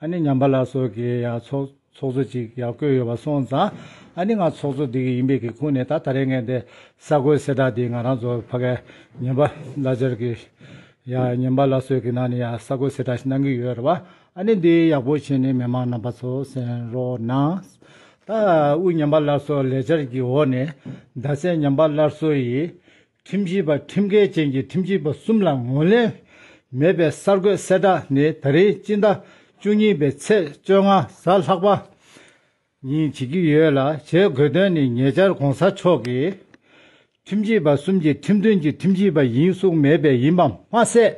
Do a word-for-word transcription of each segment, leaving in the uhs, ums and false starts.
ཨ་ནི་ཉམས་པ་སླར་གསོ་གི་ཡ་ཚོགས་ཚོགས་གཙོ་ཅིག་ཡར་བསྐོས་ཡོད་པ་སོང་ཙང་། ཨ་ནི་ང་ཚོགས་གཙོ་འདི་གི་ཡིན་པའི་གི་ཁུངས་ནས། ད་ད་རེས་ངས་འདི་གསར་འགོད་གསལ་བསྒྲགས་འདི་ང་རང་ཚོ་ཕ་གའི་ཉམས་པ་བླ་སྦྱར་གི་ཡ་ཉམས་པ་སླར་གསོའི་གི་ནང་ནས་ཡ་གསར་འགོད་གསལ་བསྒྲགས་ཤིག་གནང་གི་ཡོད་རེད་བ། ཨ་ནི་འདི་ཡག་པོ་བྱས་ནས་མི་མང་རྣམ་པ་ཚོ་གསན་རོགས་གནང་། ད་དབུས་ཉམས་པ་སླར་གསོ་ལས་འཆར་གྱི་འོག་ནས། ཟླ་ཚེས་ཉམས་པ་སླར་གསོ་ཡི་ཁྲིམས་ཞིབ་པ་ཁྲིམས་འགལ་ཅན་གྱི་ཁྲིམས་ཞིབ་པ་གསུམ་ལ་ངོས་ལེན་མེད་པའི་གསར་འགོད་གསལ་བསྒྲགས་ནི། ད་རེས་སྤྱི་ཟླ་བཅུ་གཉིས་པའི་ཚེས་བཅོ་ལྔ་གཟའ་ལྷག་པ་ཉིན་བྱེད་ཀྱི་ཡོད་ལ། བྱེད་དགོས་དོན་ནི། ཉེ་ཆར་གོང་ས་མཆོག་གིས་ཁྲིམས་ཞིབ་པ་གསུམ་གྱི་ཁྲིམས་མཐུན་གྱི་ཁྲིམས་ཞིབ་པ་ཡིན་གསུངས་མེད་པས་ཡིན་པ་མ་ཟད།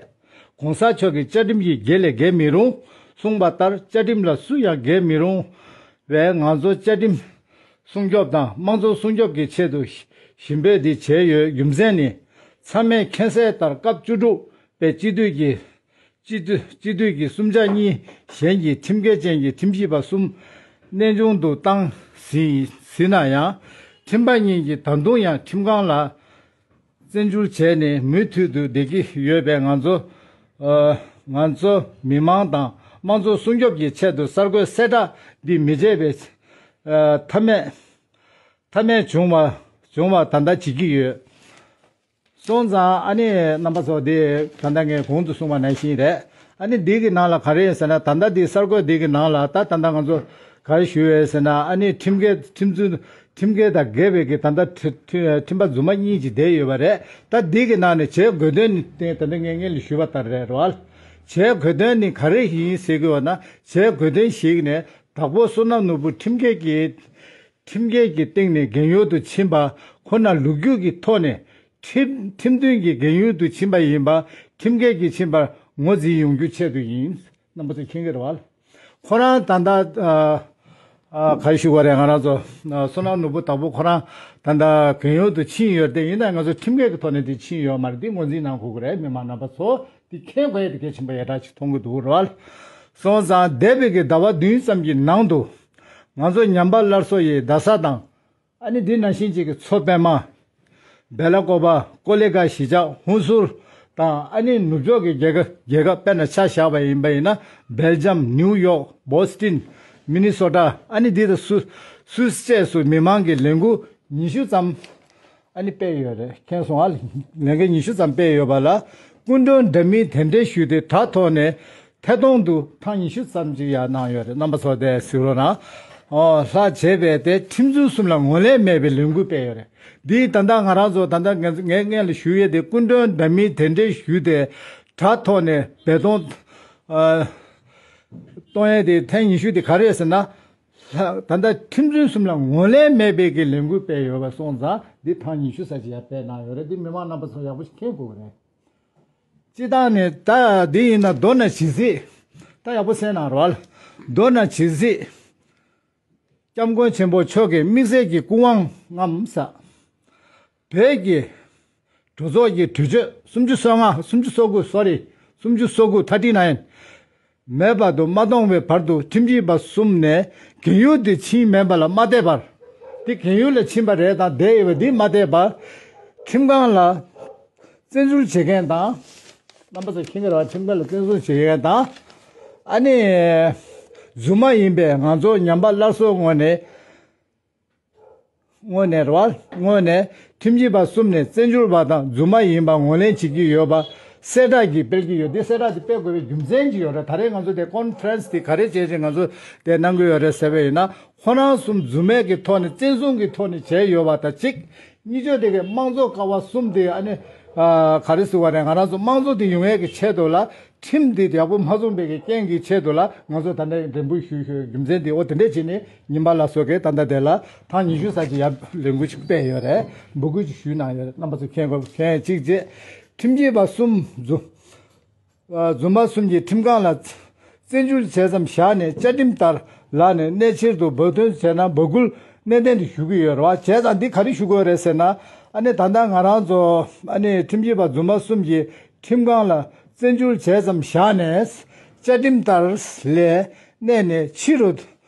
གོང་ས་མཆོག་གིས་བཅའ་ཁྲིམས་ཀྱི་འགལ་ལས་འགལ་མི་རུང་གསུངས་པ་ལྟར། བཅའ་ཁྲིམས་ལ་སུ་ཡང་འགལ་མི་རུང་བས། ང་ཚོ་བཅའ་ཁྲིམས་སྲུང་སྐྱོབ་དང་དམངས་གཙོ་སྲུང་སྐྱོབ་ཀྱི་ཆེད་དུ་ཞི་འབོད་འདི་བྱས་ཡོད། རྒྱུ་མཚན་ནི། ཚང་མས་མཁྱེན་གསལ་ལྟར། སྐབས་བཅུ་དྲུག་པའི་སྤྱི་འཐུས་ཀྱི་སྤྱི་འཐུས་སྤྱི་འཐུས་ཀྱི་གསུམ་ཆ་གཉིས་གཞན་གྱི་ཁྲིམས་འགལ་ཅན་གྱི་ཁྲིམས་ཞིབ་པ་གསུམ་གནས་དབྱུང་དུ་བཏང་ཟིན་ཟིན་ན་ཡང་། ཁྲིམས་པ་གཉིས་ཀྱིས་ད་དུང་ཡང་ཁྲིམས་ཁང་ལ་བཙན་འཛུལ་བྱས་ནས་མུ་མཐུད་དུ་བསྡད་ཀྱི་ཡོད་པས། ང་ཚོ་ཨ་ང་ཚོ་མི་མང་དང་དམངས་གཙོ་སྲུང་སྐྱོབ་ཀྱི་ཆེད་དུ་གསར་འགོད་གསལ་བསྒྲགས་འདི་མི་བྱེད་པའི་ཨ་ཐབས་མེད་ཐབས་མེད་བྱུང་བ་བྱུང་བ་ད་ལྟ་བྱེད་ཀྱི་ཡོད། སོང་ཙང་ཨ་ནི་རྣམ་པ་ཚོ། འདི་ད་ལྟ་ངས་གོང་དུ་གསུངས་པ་ནང་བཞིན་རེད། ཨ་ནི་འདི་གི་ནང་ལ་ག་རེ་ཡོད་ཟེར་ན། ད་ལྟ་འདི་གསར་འགོད་འདི་གི་ནང་ལ་ད་ད་ལྟ་ང་ཚོ་ག་རེ་ཞུ་ཡོད་ཟེར་ན། ཨ་ནི་ཁྲིམས་འགལ་ཁྲིམས་རྩོད་ཁྲིམས་འགལ་དང་འགལ་བའི་གི་ད་ལྟ་ཁྲི་ཁྲི་ཁྲིམས་པ་རྫུན་མ་གཉིས་ཀྱིས་བསྡད་ཡོད་པ་རེད། ད་འདི་གི་ནང་ནས་བྱེད་དགོས་དོན་ནི་ད་ལྟ་ངས་སྔོན་ལ་ཞུས་པ་ལྟར་རེད་རོ། བྱེད་དགོས་དོན་ནི་ག་རེ་ཡིན་ཟེར་གི་ཡོད་ན། བྱེད་དགོས་དོན་ཞིག་ནས་དྭགས་པོ་བསོད་ནམས་ནོར་བུ་ཁྲིམས་འགལ་གྱི་ཁྲིམས་འགལ་གྱི་སྟེང་ནས་རྒན་ཡོལ་དུ་ཕྱིན་པ་ཁོ་ན་ལོ་རྒྱུས་ཀྱི་ཐོག་ནས་ཁྲིམས་ཁྲིམས་མཐུན་གྱི་རྒན་ཡོལ་དུ་ཕྱིན་པ་ཡིན་པ། ཁྲིམས་འགལ་གྱིས་ཕྱིན་པར་ངོས་འཛིན་ཡོང་རྒྱུའི་ཆེད་དུ་ཡིན། རྣམ་པ་ཚོས་མཁྱེན་གྱི་རེད་བ། ཁོ་རང་ད་ལྟ་ཨ་ཨ་ག་རེ་ཞུ་དགོས་རེད། ང་རང་ཚོ་ཨ་བསོད་ནམས་ནོར་བུ་དྭགས་པོ་ཁོ་རང་ད་ལྟ་རྒན་ཡོལ་དུ་ཕྱིན་ཡོད་དེ། ཡིན་ན་ང་ཚོ་ཁྲིམས་འགལ་གྱི་ཐོག་ནས་དེ་ཕྱིན་ཡོད་མ་རེད། དེ་ངོས་འཛིན་གནང་དགོས་ཀྱི་རེད། མི་མང་རྣམ་པ་ཚོ་དེ་མཁྱེན་དགོས་ཡ་དེ་གལ་ཆེན་པོ་ཡག་དྲག་ཅིག་མཐོང་གི་འདུག་རེད་བ། སོང་ཙང་འདས་པའི་གི་ཟླ་བ་བདུན་ཙམ་གྱི་ནང་དུ་ང་ཚོ་ཉམས་པ་སླར་གསོ་ཡི་རྡ་ས་དང་། ཨ་ནི་འདི་ནང་བཞིན་གཅིག་གི་མཚོ་པདྨ། སྦེ་ལ་ཀོ་པ། ཀོ་ལི་གྷལ་གཞིས་ཆགས། ཧུན་སུར་དང་། ཨ་ནི་ནུབ་ཕྱོགས་ཀྱི་རྒྱལ་ཁབ་རྒྱལ་ཁབ་དཔེར་ན་ཆ་བཞག་པ་ཡིན་པ་ཡིན་ན། སྦེལ་ཇམ། ནིའུ་ཡོག། བོ་སི་ཊོན། མི་ནི་སོ་ཊ། ཨ་ནི་འདི་དང་སུ་སུད་སི་བཅས་སུ་མི་མང་གི་ལས་འགུལ་ཉི་ཤུ་ཙམ་ཨ་ནི་སྤེལ་ཡོད་རེད། མཁྱེན་སོང་ཨ། ལས་འགུལ་ཉི་ཤུ་ཙམ་སྤེལ་ཡོད་པ་ལ། སྐུ་མགྲོན་འདྲ་མིན་དེ་འདྲའི་ཞུས་ཏེ་དྲ་ཐོག་ནས་ཐད་གཏོང་དུ་ཐེངས་ཉི་ཤུ་ཙམ་ཅིག་ཡང་གནང་ཡོད་རེད། རྣམ་པ་ཚོ་དེ་གཟིགས་རོགས་གནང་། ཨོ་ལྷག་བྱས་པས་ཏེ། ཁྲིམས་རྩོད་གསུམ་ལ་ངོས་ལེན་མེད་པའི་ལས་འགུལ་སྤེལ་ཡོད་རེད། འདིས་ད་ལྟ་ང་རང་ཚོ་ད་ལྟ་ངས་ངས་སྔོན་ལ་ཞུ་ཡས་དེ། སྐུ་མགྲོན་འདྲ་མིན་དེ་འདྲའི་ཞུས་ཏེ་དྲ་ཐོག་ནས་འབད་བརྩོན་ཨ་གཏོང་ཡས་དེ་ཐེངས་ཉི་ཤུ་དེ་ག་རེ་རེད་ཟེར་ན། ད་ལྟ་ཁྲིམས་རྩོད་གསུམ་ལ་ངོས་ལེན་མེད་པའི་གི་ལས་འགུལ་སྤེལ་ཡོད་པ་སོང་ཙང་། འདི་ཐེངས་ཉི་ཤུ་ཙམ་ཅིག་ཡར་སྤེལ་གནང་ཡོད་རེད། འདི་མི་མང་རྣམ་པ་ཚོ་ཡག་པོ་ཞིག་མཁྱེན་དགོས་རེད། སྤྱིར་བཏང་ནས་ད་འདི་ཡིན་ན། མདོར་ན་ཇི་སྲིད། ད་ཡག་པོ་གསན་གནང་རོགས། མདོར་ན་ཇི་སྲིད་སྐྱབས་མགོན་ཆེན་པོ་མཆོག་གི་དམིགས་བསལ་གྱི་སྐུ་དབང་ངམ་ས། བོད་ཀྱི་གྲོས་ཚོགས་ཀྱི་གྲོས་ཆོད་སུམ་ཅུ་སོ་ལྔ། སུམ་ཅུ་སོ་དགུ། སོ་རི། སུམ་ཅུ་སོ་དགུ། ཐར་ཊི་ནའིན། མེད་པར་དུ་མ་གཏོང་བའི་བར་དུ་ཁྲིམས་ཞིབ་པ་གསུམ་ནས་རྒན་ཡོལ་དུ་ཕྱིན་མིན་པ་ལ་མ་བལྟས་པར། དེ་རྒན་ཡོལ་ལ་ཕྱིན་པ་རེད་དང་བསྡད་ཡོད་པ་འདི་མ་བལྟས་པར། ཁྲིམས་ཁང་ལ་བཙན་འཛུལ་བྱེད་མཁན་དང་། རྣམ་པ་ཚོ་མཁྱེན་གྱི་རེད་བ། ཁྲིམས་ཁང་ལ་བཙན་འཛུལ་བྱེད་མཁན་དང་། ཨ་ནི་རྫུན་མ་ཡིན་པའི་ང་ཚོ་ཉམས་པ་སླར་གསོའི་ངོས་ནས། དངོས་གནས་རེད་བ། དངོས་གནས་ཁྲིམས་ཞིབ་པ་གསུམ་ནས་བཙན་བྱོལ་བ་དང་རྫུན་མ་ཡིན་པ་ངོས་ལེན་བྱེད་ཀྱི་ཡོད་པ་གསལ་བསྒྲགས་ཀྱིས་སྤེལ་གྱི་ཡོད། འདི་གསལ་བསྒྲགས་འདི་སྤེལ་དགོས་པའི་རྒྱུ་མཚན་ཅིག་ཡོད་རེད། ད་རེས་ང་ཚོ་དེ་ཀོན་ཕ་རེན་སི་དེ་ག་རེ་བྱས་བྱས་ང་ཚོ་དེ་གནང་གི་ཡོད་རེད་ཟེར་བ་ཡིན་ན། ཁོ་རང་གསུམ་རྫུན་མའི་གི་ཐོག་ནས། བཙན་བཟུང་གི་ཐོག་ནས་བྱས་ཡོད་པ་དང་གཅིག། གཉིས་ཆོག་དེ་གའི་དམངས་གཙོ་ཀ་བ་གསུམ་དེ་ཨ་ནི་ཨ་ག་རེ་ཟེར་བ་རེད། ང་རང་ཚོ་དམངས་གཙོ་དེ་ཡོང་ཡས་ཀྱི་ཆེད་དུ་ལ། ཁྲིམས་འདི་ཡག་པོ་མ་བཟུང་བའི་གི་རྐྱེན་གྱི་ཆེད་དུ་ལ་ང་ཚོ་ད་ལྟ་འགྲེམས་སྤེལ་ཞུ་ཞུ་རྒྱུ་མཚན་འདི། འོ་དེ་འདྲས་བྱས་ནས་ཉིན་པ་ལ་སོགས་ཀྱི་ད་ལྟ་དེ་ལ་ཐེངས་ཉི་ཤུ་ཙམ་ཅིག་ཡར་ལས་འགུལ་ཅིག་སྤེལ་ཡོད་རེད། འབོད་སྐུལ་ཅིག་ཞུས་གནང་ཡོད་རེད། རྣམ་པ་ཚོ་མཁྱེན་དགོས། མཁྱེན་གཅིག་བྱས། ཁྲིམས་ཞིབ་པ་གསུམ་རྫུ་ཨ་རྫུན་པ་གསུམ་གྱིས་ཁྲིམས་ཁང་ལ་བཙན་འཛུལ་བྱས་ཙམ་བཞག་ནས། བཅའ་ཁྲིམས་ལྟར་ལག་ནས་གནས་ཕྱིར་དུ་འབོད་སྐུལ་བྱས་ན། འབོད་སྐུལ་གནད་དོན་དུ་ཞུ་གི་ཡོད་རེད་བ། བྱས་ཙང་འདི་ག་རེ་ཞུ་དགོས་རེད་ཟེར་ན། ཨ་ནི་ད་ལྟ་ང་རང་ཚོ་ཨ་ནི་ཁྲིམས་ཞིབ་པ་རྫུན་པ་གསུམ་གྱིས་ཁྲིམས་ཁང་ལ་བཙན་འཛུལ་བྱས་ཙམ་བཞག་ནས། བཅའ་ཁྲིམས་ལྟར་ལས་གནས་ནས་ཕྱི་རུ་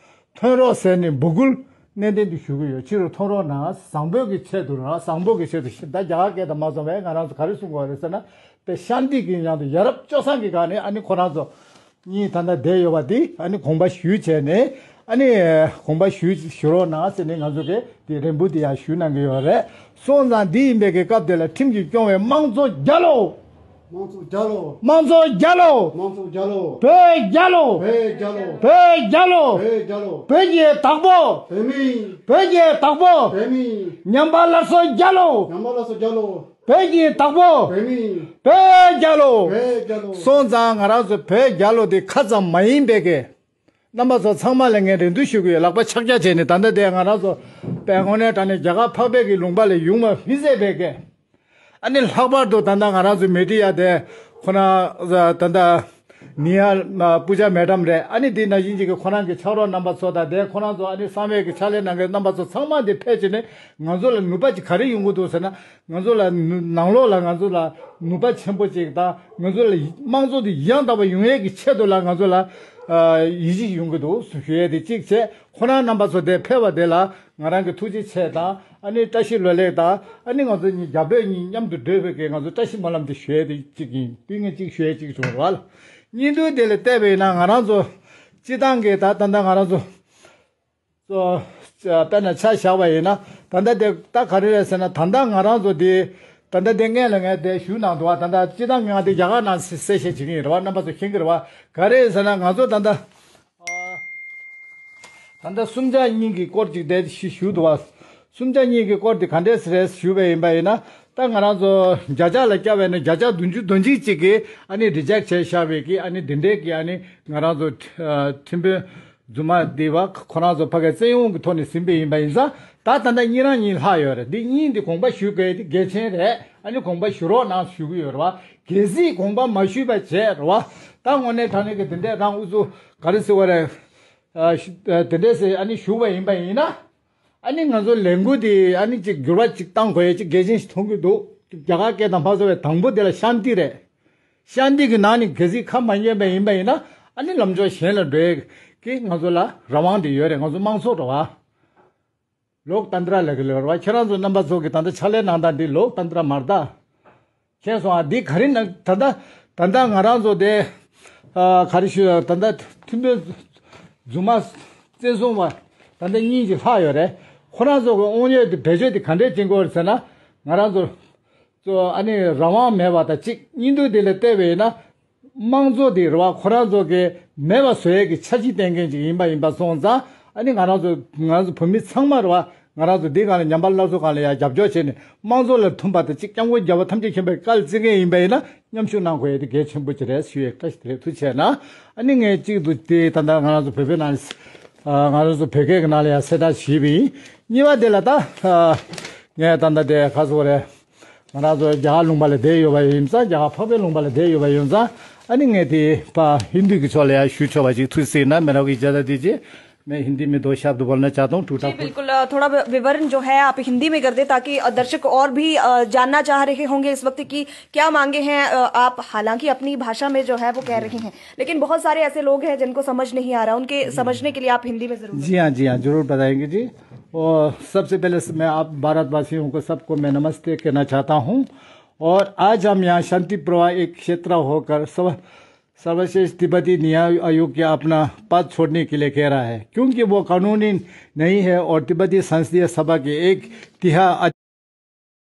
ཐོན་རོགས་ཟེར་ནས་འབོད་སྐུལ་ནན་ཏན་དུ་ཞུ་གི་ཡོད། ཕྱི་རུ་ཐོན་རོགས་གནང་། བཟང་པོའི་གི་ཆེད་དུ་རང་། བཟང་པོ་གི་ཆེད་དུ། ད་རྒྱ་གར་སྐད་དང་མ་སོང་བས་ང་རང་ཚོ་ག་རེ་གསུང་དགོས་རེད་ཟེར་ན། དཔེ་ཤཱན་ཏི་གི་ཉང་དུ་ཡ་རབས་སྤྱོད་བཟང་གི་སྒང་ནས་ཨ་ནི་ཁོ་རང་ཚོ་ གཉིས་ད་ལྟ་བསྡད་ཡོད་པ་འདི་ཨ་ནི་དགོངས་པ་ཞུས་བྱས་ནས་ཨ་ནི་དགོངས་པ་ཞུས་ཞུ་རོགས་གནང་ཟེར་ནས་ང་ཚོ་གིས་དེ་རེ་འབོད་འདི་ཡང་ཞུ་གནང་གི་ཡོད་རེད། སོང་ཙང་འདི་ཡིན་པའི་གི་སྐབས་དེ་ལ་ཁྲིམས་ཀྱིས་སྐྱོང་བའི་དམངས་གཙོ་རྒྱལ་ལོ། དམངས་གཙོ་རྒྱལ་ལོ། དམངས་གཙོ་རྒྱལ་ལོ། དམངས་གཙོ་རྒྱལ་ལོ། བོད་རྒྱལ་ལོ། བོད་རྒྱལ་ལོ། བོད་རྒྱལ་ལོ། བོད་རྒྱལ་ལོ། བོད་ཀྱི་བདག་པོ། བོད་མི། བོད་ཀྱི་བདག་པོ། བོད་མི། ཉམས་པ་སླར་གསོ་རྒྱལ་ལོ། ཉམས་པ་སླར་གསོ་རྒྱལ་ལོ། བོད་ཀྱི་བདག་པོ། བོད་མི། བོད་རྒྱལ་ལོ། བོད་རྒྱལ་ལོ། སོང་ཙང་ང་རང་ཚོ་བོད་རྒྱལ་ལོ་དེ་ཁ་ཙམ་མ་ཡིན་པའི་གི། རྣམ་པ་ཚོ་ཚང་མ་ལ་ངས་རེ་འདུན་ཞུ་གི་ཡོད། ལག་པ་ཕྱག་རྒྱ་བྱས་ནས་ད་ལྟ་དེ་ང་རང་ཚོ་དཔེ་དངོས་གནས་དྲང་གནས་རྒྱ་གར་འཕགས་པའི་གི་ལུང་པ་ལས་ཡོང་བ་མི་ཟད་པའི་གི། ཨ་ནི་ལྷག་པར་དུ་ད་ལྟ་ང་རང་ཚོའི་མི་ཌི་ཡ་དེ་ཁོ་ན་ད་ལྟ་ནི་ཧ་པུ་ཇ་མེ་ཌམ་རེད། ཨ་ནི་དེ་ནང་བཞིན་གཅིག་གི་ཁོ་རང་གི་ཕྱག་རོགས་རྣམ་པ་ཚོ་དང་དེ་ཁོ་རང་ཚོ་ཨ་ནི་གསང་བའི་གི་ཕྱག་ལས་གནང་གི་རྣམ་པ་ཚོ་ཚང་མ་དེ་ཕེབས་བྱས་ནས་ང་ཚོ་ལ་ནུས་པ་ཅིག་ག་རེ་ཡོང་གི་འདུག་ཟེར་ན། ང་ཚོ་ལ་ནུ་ནང་ལོགས་ལ་ང་ཚོ་ལ་ནུས་པ་ཆེན་པོ་ཅིག་དང་ང་ཚོ་ལ་དམངས་གཙོ་དེ་ཡང་དག་པ་ཡོང་ཡས་ཀྱི་ཆེད་དུ་ལ་ང་ཚོ་ལ་ཡིད་ཆེས་ཡོང་གི་འདུག་ཞུ་ཡས་དེ་གཅིག་བྱས། ཁོ་རང་རྣམ་པ་ཚོ་དེ་ཕེབས་པ་དེ་ལ་ང་རང་གི་ཐུགས་རྗེ་ཆེ་དང་ཨ་ནི་བཀྲ་ཤིས་བདེ་ལེགས་དང་ཨ་ནི་ང་ཚོ་གཉིས་རྒྱ་བོད་གཉིས་མཉམ་དུ་སྡོད་པའི་གི་ང་ཚོ་བཀྲ་ཤིས་སྨོན་ལམ་དེ་ཞུ་ཡས་དེ་གཅིག་ཡིན། དེ་ངས་གཅིག་ཞུ་ཡས་གཅིག་བྱུང་ར་ལ། གཉིས་འདུག་དེ་ལ་བལྟས་པ་ཡིན་ན་ང་རང་ཚོ་སྤྱི་བཏང་གི་ད་ད་ལྟ་ང་རང་ཚོ་གཙོ་དཔེར་ན་ཆ་བཞག་པ་ཡིན་ན་ད་ལྟ་དེ་ད་ག་རེ་རེད་ཟེར་ན། ད་ལྟ་ང་རང་ཚོ་དེ་ད་ལྟ་དེ་སྔོན་ལ་ངས་དེ་ཞུས་གནང་འདུག་བ། ད་ལྟ་སྤྱི་བཏང་ང་དེ་རྒྱ་གར་ནང་གསལ་བཤད་བྱེད་ཀྱི་ཡིན་རེད་བ། རྣམ་པ་ཚོ་མཁྱེན་གྱི་རེད་བ། ག་རེ་ཟེར་ན་ང་ཚོ་ད་ལྟ་ད་ལྟ་གསུམ་ཆ་གཉིས་ཀྱི་སྐོར་ཅིག་དེ་ཞུ་ཞུས་འདུག་བ། གསུམ་ཆ་གཉིས་ཀྱི་སྐོར་དེ་ག་འདྲས་རེད་ཞུས་པ་ཡིན་པ་ཡིན་ན། ད་ང་རང་ཚོ་བརྒྱ་ཆ་ལ་བསྐྱར་བས་ན་བརྒྱ་ཆ་བདུན་ཅུ་དོན་གཅིག་ཅིག་གིས་ཨ་ནི་རི་ཇེག་བྱས་བཞག་པའི་གི་ཨ་ནི་དེ་འདྲས་ཀྱི་ཨ་ནི་ང་རང་ཚོ་ཁྲིམས་དཔོན་རྫུན་མ་འདི་བ་ཁོ་རང་ཚོ་ཕ་གིའི་བཙན་གཡེམ་གྱི་ཐོག་ནས་ཟིན་པ་ཡིན་པ་ཡིན་ཙང་། ད་ད་ལྟ་གཉིས་རང་གཉིས་ལྷག་ཡོད་རེད། འདི་གཉིས་འདི་དགོངས་པ་ཞུ་དགོས་དེ་གལ་ཆེན་རེད། ཨ་ནི་དགོངས་པ་ཞུ་རོགས་གནང་ཞུ་གི་ཡོད་རེད་བ། གལ་སྲིད་དགོངས་པ་མ་ཞུས་པ་བྱས་རེད་བ། ད་དངོས་གནས་དྲང་གནས་ཀྱི་དེ་འདྲས་རང་ཨུ་ཚུགས་ག་རེ་ཟེར་བ་རེད། ཨ་ཤི་ཨ་དེ་འདྲས་ཟེར་ཨ་ནི་ཞུ་བ་ཡིན་པ་ཡིན་ན། ཨ་ནི་ང་ཚོ་ལས་འགུལ་འདི་ཨ་ནི་ཅིག་འགྱུར་བ་ཅིག་བཏང་དགོས་ཡས་ཅིག་གལ་ཆེན་ཞིག་མཐོང་གི་འདུག་རྒྱ་གར་སྐད་དང་མ་སོ་བའི་དང་པོ་དེ་ལ་ཤཱན་ཏི་རེད། ཤཱན་ཏི་གི་ནང་ནས་གལ་སྲིད་ཁ་མ་ཉན་པ་ཡིན་པ་ཡིན་ན་ཨ་ནི་ལམ་ཕྱོགས་གཞན་ལ་འགྲོ་ཡས་ཀྱི་ང་ཚོ་ལ་རང་དབང་དེ་ཡོད་རེད། ང་ཚོ་དམངས་གཙོ་རེད་བ། ལོག་ཏན་ཏྲ་ལབ་ཀྱི་ཡོད་རེད་བ། ཁྱེད་རང་ཚོ་རྣམ་པ་ཚོ་གི་ད་ལྟ་ཕྱག་ལས་གནང་སྟངས་འདི་ལོག་ཏན་ཏྲ་མ་རེད་ད། མཁྱེན་སོང་ཨ། འདི་ག་རེ་ན་ད་ལྟ་ད་ལྟ་ང་རང་ཚོ་དེ་ཨ་ག་རེ་ཞུ་ད་ལྟ་ཐུན་མོང་རྫུན་མ་བཙན་བཟུང་བ་ད་ལྟ་གཉིས་ཀྱི་ལྷག་ཡོད་རེད། ཁོ་རང་ཚོ་གི་དབང་ཡོད་དེ་བེད་སྤྱོད་དེ་ག་འདྲས་བྱེད་དགོས་རེད་ཟེར་ན། ང་རང་ཚོ་ཚོ་ཨ་ནི་རང་དབང་མེད་པ་དང་གཅིག་གཉིས་འདུག་དེ་ལ་བལྟས་པ་ཡིན་ན། དམངས་གཙོ་དེ་རེད་བ། ཁོ་རང་ཚོ་གི་མེད་པ་བཟོ་ཡས་ཀྱི་འཆར་གཞི་བཏིང་མཁན་ཅིག་ཡིན་པ་ཡིན་པ་སོང་ཙང་། ཨ་ནི་ང་རང་ཚོ་ང་རང་ཚོ་བོད་མི་ཚང་མ་རེད་བ། ང་རང་ཚོ་འདི་སྒང་ལ་ཉམས་པ་སླར་གསོ་སྒང་ལ་ཡང་རྒྱབ་སྐྱོར་བྱས་ནས་དམངས་གཙོ་ལ་མཐུན་པ་དང་གཅིག་སྐྱབས་མགོན་རྒྱལ་བ་ཐམས་ཅད་མཁྱེན་པའི་བཀའ་ལ་བརྩི་མཁན་ཡིན་པ་ཡིན་ན་མཉམ་ཞུགས་གནང་དགོས་ཡས་དེ་གལ་ཆེན་པོ་ཅིག་རེད་ཞུ་ཡས་བཀྲ་ཤིས་བདེ་ལེགས། ཐུགས་རྗེ་ཆེ་གནང་། ཨ་ནི་ངས་གཅིག་ཏུ་དེ་ད་ལྟ་ང་རང་ཚོ་བོད་པའི་ནང་ལ་ང་རང་ཚོ་བོད་སྐད་ཀྱི་ནང་ལ་ཡང་གསལ་བསྒྲགས་ཞུས་པ་ཡིན། གཉིས་པ་དེ་ལ་ད་ངས་ད་ལྟ་དེ་ཁ་སོ་རེད། ང་རང་ཚོ་རྒྱ་གར་ལུང་པ་ལ་བསྡད་ཡོད་པ་ཡིན་ཙང་། རྒྱ་གར་འཕགས་པའི་ལུང་པ་ལ་བསྡད་ཡོད་པ་ཡིན་ཙང་། ཨ་ནི་ངས་དེ་ཕ་ཧིན་དུ་གི་ཕྱོགས་ལ་ཡང་ཞུ་ཆོག་པ་ཞིག་ཐུགས་སྲིད་ན། मेरा को इजाज़त दीजिए। मैं हिंदी में दो शब्द बोलना चाहता हूँ, टूटा जी, फूटा। बिल्कुल। अ, थोड़ा वि-, विवरण जो है आप हिंदी में कर दें, ताकि, अ, दर्शक और भी, अ, जानना चाह रहे होंगे इस वक्त कि क्या मांगे हैं, अ, आप। हालांकि अपनी भाषा में जो है वो कह रहे हैं, लेकिन बहुत सारे ऐसे लोग हैं जिनको समझ नहीं आ रहा, उनके समझने के लिए आप हिंदी में ज़रूर जी हाँ, जी हाँ, जरूर बताएंगे जी। और सबसे पहले से मैं आप भारतवासियों को, सबको मैं नमस्ते कहना चाहता हूँ। और आज हम यहाँ शांति प्रवाह एक क्षेत्र होकर सर्व-, सर्वश्रेष्ठ तिब्बती न्याय आयोग के अपना पद छोड़ने के लिए कह रहा है, क्योंकि वो कानूनी नहीं है और तिब्बती संसदीय सभा के एक तिहाई